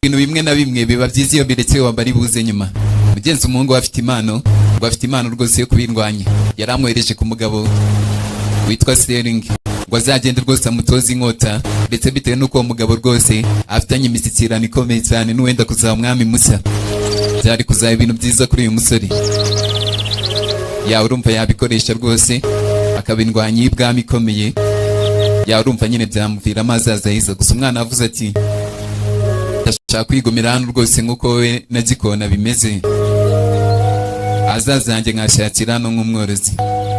Ibintu bimwe na bimwe biba byiza iyo biretse waba ari buze nyuma. Mugenzi, umuhungu we afite impano, ngo afite impano rwose yo kubindwanya. Yari amwohereje ku mugabo witwa Sterling ngo azagende rwose amutoze inkota, ndetse bitewe n'uko uwo mugabo rwose afitanye imishyikirano ikomeye cyane n'uwenda kuzaba umwami mushya, byari kuzaba ibintu byiza kuri uyu musore. Yawe urumva yabikoresha rwose akaba indwanyi y'ibwami ikomeye. Yawe urumva nyine byamuviramo ahazaza heza. Gusa umwana avuze ati: "Ndashaka kwigumira hano rwose nk'uko wowe na Gikona bimeze, ahazaza yanjye nkashakira hano nk'umworozi."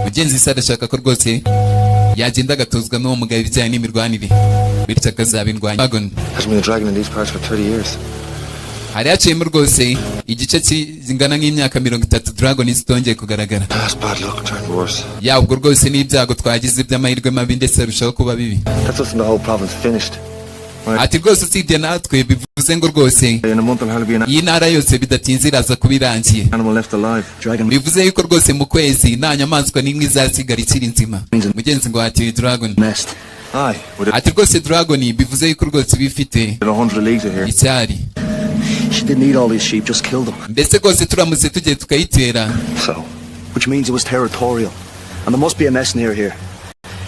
Mugenzi se arashaka ko rwose yagenda agatozwa n'uwo mugabo ibijyanye n'imirwanire, bityo akazaba indwanyi. Dragon. Hasn't been a dragon in these parts for 30 years. Hari haciyemo rwose igice kingana nk'imyaka 30 dragon zitongeye kugaragara. That's bad luck turned worse. Ya, ubwo rwose n'ibyago twagize by'amahirwe mabi, ndetse arushaho kuba bibi. That's us in the whole province finished. Ati rwose usibye natwe, bivuze ngo rwose In a month there'll hardly be an iyi ntara yose bidatinze iraza kuba irangiye. animal left alive. Dragon Bivuze yuko rwose mu kwezi nta nyamaswa n'imwe izasigara ikiri nzima. Mugenzi, ngo hatiri dragon. nest. Aye, with Ati rwose dragon bivuze yuko rwose iba ifite 100 leagues of here. icyari. She didn't eat all these sheep, just killed them. Mbese rwose turamutse tugiye tukayitera. So, Which means it was territorial. And there must be a nest near here.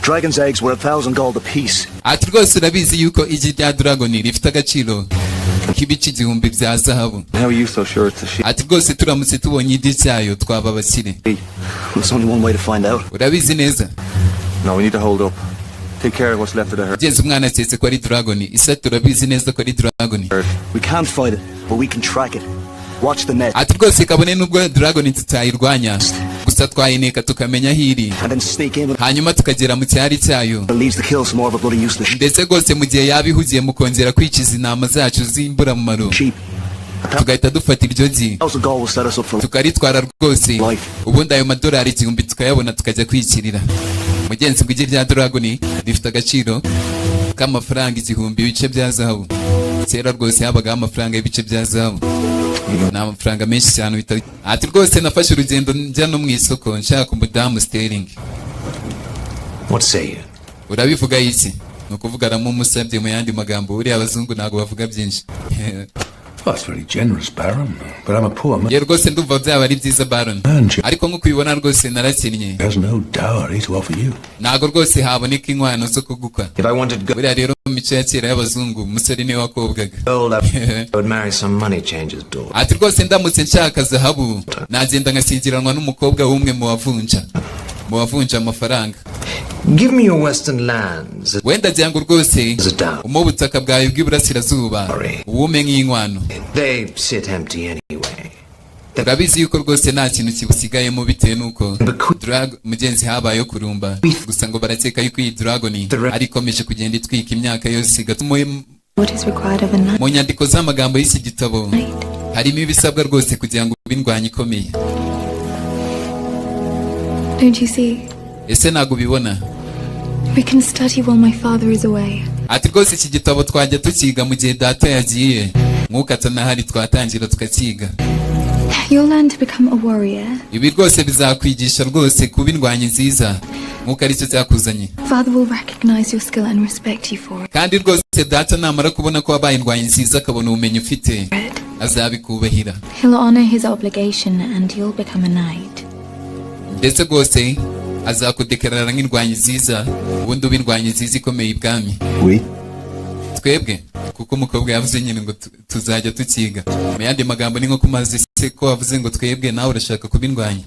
Dragon's eggs were 1,000 gold apiece. Ati rwose urabizi yuko igi rya dragon rifite agaciro k'ibice 1000 bya zahabu. How are you so sure it's a she? Ati rwose turamutse tubonye igi cyayo twaba abakire. There's only one way to find out. Urabizi neza. No, we need to hold up. Take care of what's left of the herd. Mugenzi, umwana aketse ko ari dragon. Isa turabizi neza ko ari dragon. We can't fight it, but we can track it. Watch the nest. Ati rwose kabone nubwo dragon tutayirwanya, gusa twayineka tukamenya aho iri, And then sneak in with hanyuma tukagera mu cyari cyayo. the leaves to kill some more of a bloody useless Ndetse rwose mu gihe yaba ihugiye mu kongera kwikiza intama zacu z'imburamumaro, sheep. tugahita dufata iryo gi, 1,000 gold will set us up for tukaritwara rwose, life. ubundi ayo madolari 1000 tukayabona, tukajya kwikirira. Mugenzi, ngo igi rya dragon rifite agaciro k'amafaranga 1000 ibice bya zahabu. Kera rwose habagaho amafaranga y'ibice bya zahabu, ni amafaranga menshi cyane. Ati rwose nafashe urugendo njya no mu isoko nshaka umudamu Sterling. What say you? Urabivuga iki? Ni ukuvuga aramumusabye mu yandi magambo. Buriya abazungu ntabwo bavuga byinshi. Well, that's very generous, Baron. But I'm a poor man. Ye, rwose ndumva byaba ari byiza, Baron, ariko nk'uko ubibona rwose narakennye. There's no dowry to offer you. Ntabwo rwose haboneka inkwano zo kugukwa. If I wanted gold, Buriya rero mu mico ya kera y'abazungu umusore niwe wakobwaga. I would marry some money changer's daughter. Ati rwose ndamutse nshaka zahabu nagenda ngashyingiranwa n'umukobwa w'umwe mu bavunja amafaranga. Give me your western lands Wenda agira ngo rwose as a dowry. umuhe ubutaka bwawe bw'iburasirazuba uwume nk'inkwano. They sit empty anyway. Urabizi yuko rwose nta kintu kibusigayemo bitewe n'uko mugenzi habayeho kurumba. Gusa ngo barakeka yuko iyi dragon ari ikomeje kugenda itwika imyaka yose igatuma What is required of a knight? Mu nyandiko z'amagambo y'iki gitabo harimo ibisabwa rwose kugira ngo ube indwanyi ikomeye. Don't you see? Ese ntabwo ubibona? We can study while my father is away. Ati rwose iki gitabo twajya tukiga mu gihe data yagiye, nk'uko atanahari twatangira tukakiga. You'll learn to become a warrior. Ibi rwose bizakwigisha rwose kuba indwanyi nziza, nk'uko aricyo cyakuzanye. Father will recognize your skill and respect you for it. Kandi rwose data namara kubona ko wabaye indwanyi nziza, akabona ubumenyi ufite, azabikubahira. He'll honor his obligation and you'll become a knight. Ndetse rwose azakudekarara nk'indwanyi nziza, ubundi uba indwanyi nziza ikomeye ibwami. We? Twebwe, kuko umukobwa yavuze nyine ngo tuzajya tukiga. Mu yandi magambo ni nko kumaze se ko wavuze ngo twebwe, nawe urashaka kuba indwanyi.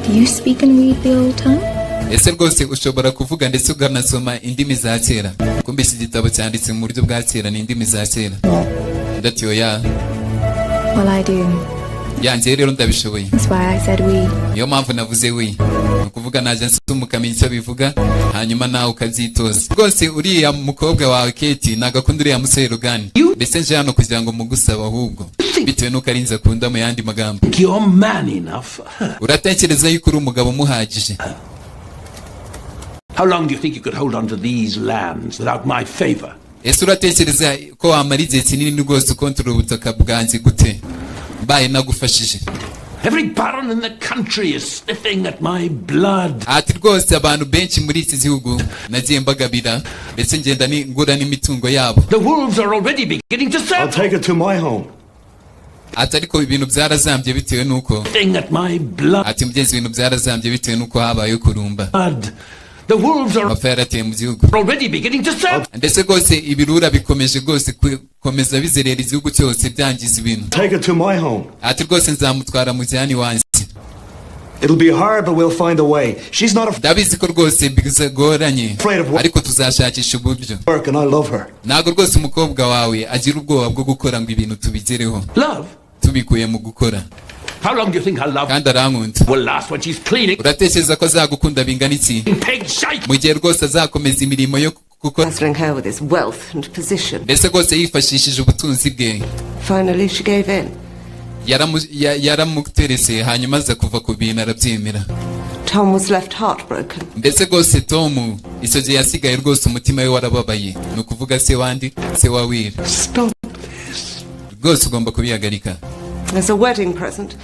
Do you speak and read the old tongue? Ese rwose ushobora kuvuga ndetse ukanasoma indimi za kera? Kumbe iki gitabo cyanditse mu buryo bwa kera, ni indimi za kera. Ndati oya. Well, I do. Yanjye rero ndabishoboye. That's why I said we. Niyo mpamvu navuze we. Ni ukuvuga najya nsoma ukamenya icyo bivuga, hanyuma nawe ukabyitoza. Rwose uriya mukobwa wawe Kate ntabwo akunda uriya musore Rugani. Mbese nje hano kugira ngo mugusaba ahubwo, bitewe n'uko ari inzu akunda mu yandi magambo. You're man enough. Uratekereza yuko uri umugabo umuhagije? How long do you think you could hold on to these lands without my favor? Ese uratekereza ko wamara igihe kinini rwose ukontorora ubutaka bwanjye gute mbaye nagufashije? Every baron in the country is sniffing at my blood. Ati rwose abantu benshi muri iki gihugu nagiye mbagabira, ndetse ngenda ngura n'imitungo yabo. The wolves are already beginning to I'll settle. take her to my home. Ati ariko ibintu byarazambye bitewe n'uko Sniffing at my blood. Ati mugenzi, ibintu byarazambye bitewe n'uko habayeho kurumba. The wolves are Amapfa yarateye mu gihugu. already beginning to settle. Ndetse rwose ibirura bikomeje rwose gukomeza bizerera igihugu cyose, byangiza ibintu. Take her to my home. Ati rwose nzamutwara mu gihani wanjye. It'll be hard, but we'll find a way. She's not Ndabizi ko rwose bigoranye, afraid of ariko tuzashakisha uburyo. work, and I love her. Ntabwo rwose umukobwa wawe agira ubwoba bwo gukora ngo ibintu tubigereho Love? tubikuye mu gukora. How long do you think her love Kandi arankunda. will last when she's cleaning Uratekereza ko azagukunda bingana iki pig shite? mu gihe rwose azakomeza imirimo yo gukora, Dazzling her with his wealth and position. ndetse rwose yifashishije ubutunzi bwe? Finally, she gave in. Yaramuterese, hanyuma aza kuva ku bintu, arabyemera. Tom was left heartbroken. Ndetse rwose Tom icyo gihe yasigaye rwose umutima we warababaye, ni ukuvuga se wandi, se wa Will. Stop this. Rwose ugomba kubihagarika. As a wedding present,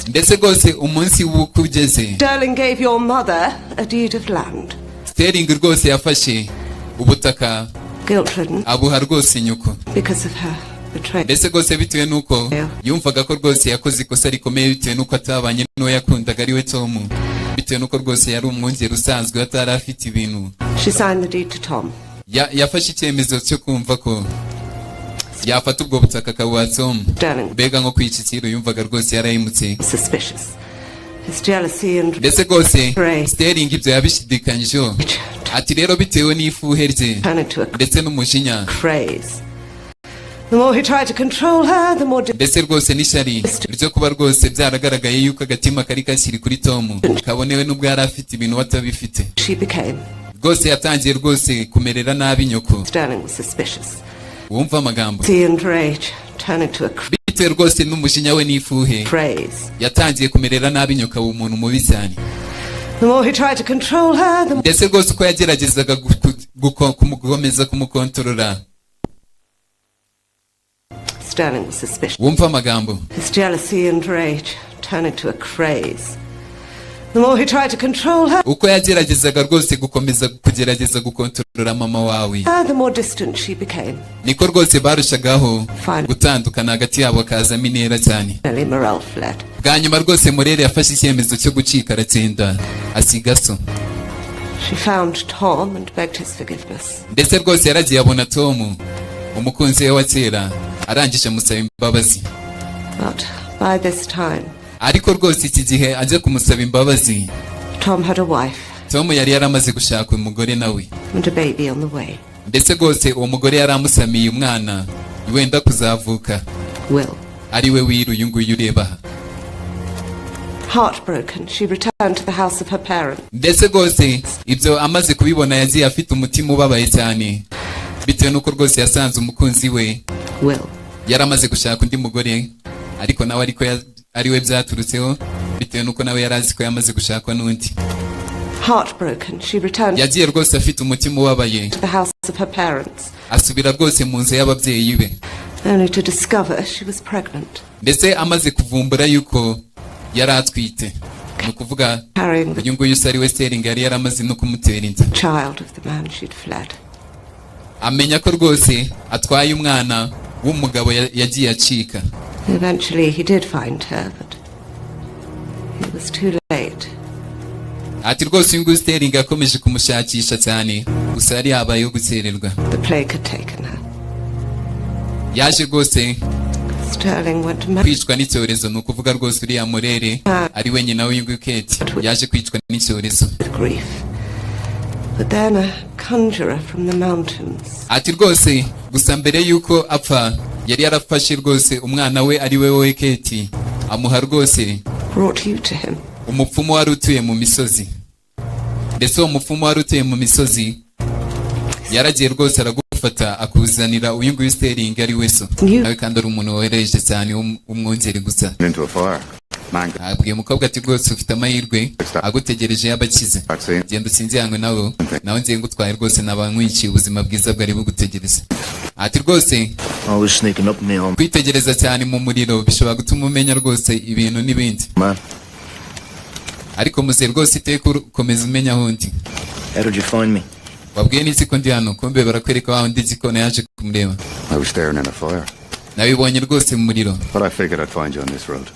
Ndetse rwose umunsi w'ubukwe ugeze, Sterling gave your mother a deed of land. Sterling rwose yafashe ubutaka Guilt-ridden abuha rwose nyoko. because of her betrayal. Ndetse rwose bitewe n'uko yumvaga ko rwose yakoze ikosa rikomeye, bitewe n'uko atabanye n'uwo yakundaga, ari we Tom, bitewe n'uko rwose yari umwungeri usanzwe atari afite ibintu. She signed the deed to Tom. Yafashe icyemezo cyo kumva ko yafata ubwo butaka akabuha Tom. Sterling Mbega nko kwica ikintu, yumvaga rwose yarahemutse. suspicious. His jealousy and Ndetse rwose Ray. Sterling ibyo yabishidikanyijeho. Ati rero bitewe n'ifuhe rye turned into a ndetse n'umujinya, craze. The more he tried to control her, the more ndetse rwose n'ishyari ryo kuba rwose byaragaragaye yuko agatima kari kakiri kuri Tom, kabonewe n'ubwo yari afite ibintu we atabifite, she became. rwose yatangiye rwose kumerera nabi nyoko. Sterling was suspicious. Wumva amagambo. Jealousy and rage turned into a Bitewe rwose n'umujinya we n'ifuhe, craze. yatangiye kumerera nabi nyoko, aba umuntu mubi cyane. The more he tried to control her, the Ndetse rwose uko yageragezaga kumukomeza kumukontorora, Sterling was suspicious. Wumva amagambo. His jealousy and rage turned into a craze. The more he tried to control her, Uko yageragezaga rwose gukomeza kugerageza gukontorora mama wawe, the more distant she became. niko rwose barushagaho Fine. gutandukana, hagati yabo hakazamo intera cyane. Finally, Morel fled. Bwa nyuma rwose Murere yafashe icyemezo cyo gucika, aratsinda, asiga so. She found Tom and begged his forgiveness. Ndetse rwose yaragiye abona Tom, umukunzi we wa kera, arangije amusaba imbabazi. But by this time, Ariko rwose iki gihe ajya kumusaba imbabazi, Tom had a wife Tom yari yaramaze gushaka umugore nawe, and a baby on the way. ndetse rwose uwo mugore yari amusamiye umwana wenda kuzavuka, Will. ari we Will uyu nguyu ureba aha. Heartbroken, she returned to the house of her parents. Ndetse rwose ibyo amaze kubibona, yagiye afite umutima ubabaye cyane, bitewe n'uko rwose yasanze umukunzi we Will. yaramaze gushaka undi mugore, ariko nawe ariko ari we byaturutseho, bitewe n'uko nawe yari azi ko yamaze gushakwa n'undi. Heartbroken, she returned Yagiye rwose afite umutima ubabaye, to the house of her parents, asubira rwose mu nzu y'ababyeyi be, only to discover she was pregnant, ndetse amaze kuvumbura yuko yari atwite, ni ukuvuga carrying the uyu nguyu se ari we Sterling yari yaramaze no kumutera inda. child of the man she'd fled. Amenya ko rwose atwaye umwana w'umugabo yagiye acika. Eventually, he did find her, but it was too late. Ati rwose uyu nguyu Sterling yakomeje kumushakisha cyane, gusa yari yabayeho gukererwa. The plague had taken her. Yaje rwose Sterling went mad. kwicwa n'icyorezo, ni ukuvuga rwose uriya Murere, ari we nyina w'uyu nguyu Kate, yaje kwicwa n'icyorezo. With grief. But then a conjurer from the mountains Ati rwose gusa mbere y'uko apfa yari yarafashe rwose umwana we, ari we wowe Kate, amuha rwose brought you to him. umupfumu wari utuye mu misozi. Ndetse uwo mupfumu wari utuye mu misozi yaragiye rwose aragufata, akuzanira uyu nguyu Sterling, ari we so, nawe kandi ari umuntu woroheje cyane, w'umwungeri gusa. Into a fire. Man Abwiye umukobwa ati rwose ufite amahirwe agutegereje y'abakize, genda usinziranywe nawe, nawe ngiye ngutwaye rwose, naba nkwiciye ubuzima bwiza bwari bugutegereza. Ati rwose Always sneaking up on me, home. kwitegereza cyane mu muriro bishobora gutuma umenya rwose ibintu n'ibindi. Man. Ariko muze rwose iteka ukomeza umenya aho undi. How did you find me? Wabwiye n'iki ko ndi hano? Kumbe barakwereka wa wundi gikona yaje kumureba. I was staring in a fire. Nabibonye rwose mu muriro. But I figured I'd find you on this road.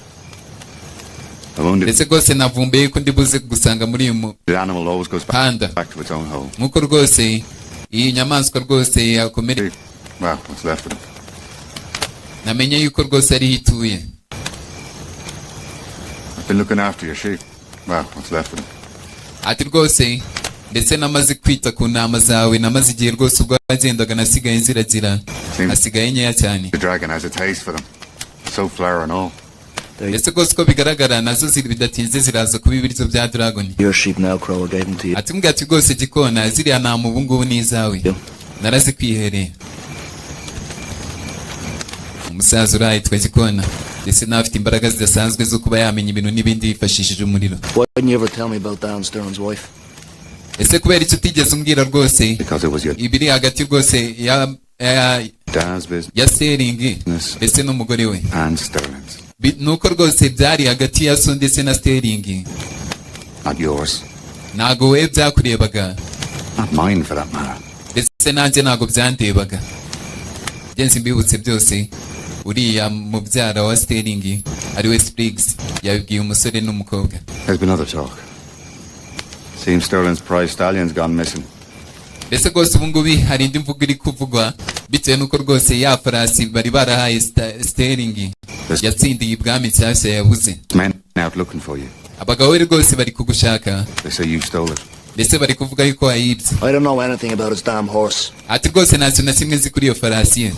A wounded Ndetse rwose navumbuye ko ndi buze kugusanga muri uyu animal always goes muhanda. back to its own hole. Nk'uko rwose iyi nyamaswa rwose yakomereye. Well, what's left of it. Namenye yuko rwose ariho ituye. I've been looking after your sheep. Well, what's left of them. Ati rwose ndetse namaze kwita ku ntama zawe, namaze igihe rwose, ubwo wagendaga nasigaye nziragira, hasigaye nkeya cyane. The dragon has a taste for them. So flower and all. Ndetse rwose uko bigaragara nazo ziri bidatinze ziraza kuba ibiryo bya dragon. Your sheep now, Crow. I gave them to you. Ati mbwira ati rwose gikona, ziriya ntama ubu ngubu ni izawe, narazikwihereye. Umusaza urahitwa gikona, ndetse nawe afite imbaraga zidasanzwe zo kuba yamenya ibintu n'ibindi yifashishije umuriro. Why didn't you ever tell me about Dan Stern's wife? Ese kubera icyo utigeze umbwira rwose Because it was your ibiri hagati rwose ya dad's business ya Sterling ndetse n'umugore we? And Sterling's. Nuko rwose byari hagati ya so ndetse na Sterling. Not yours. Ntago we byakurebaga. Not mine, for that matter. Ndetse nanjye ntago byandebaga. Genzi mbibutse byose, uriya mubyara wa Sterling ariwe Spriggs yabibwiye umusore n'umukobwa. There's been other talk. Seems Sterling's prize stallion's gone missing. Ndetse rwose ubu ngubu hari indi mvugo iri kuvugwa bitewe n'uko rwose ya farasi bari barahaye Sterling yatsindiye ibwami nshyashya yabuze. Men out looking for you. Abagabo be rwose bari kugushaka. They say you stole it. Ndetse bari kuvuga yuko wayibye. I don't know anything about his damn horse. Ati rwose nta kintu na kimwe nzi kuri iyo farasi ye.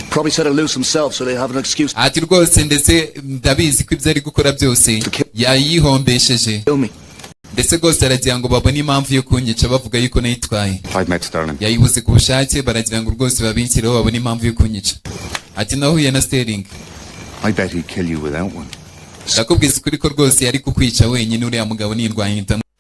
Probably set it loose himself so they have an excuse Ati rwose ndetse ndabizi ko ibyo ari gukora byose yayihombesheje. to kill me. Ndetse rwose aragira ngo babone impamvu yo kunyica, bavuga yuko nayitwaye. I've met Sterling. Yayibuze ku bushake, baragira ngo rwose babinshyireho babone impamvu yo kunyica. Ati nahuye na Sterling. I bet he'd kill you without one. Ndakubwiza ukuri ko rwose yari kukwica wenyine, uriya mugabo nindwanya.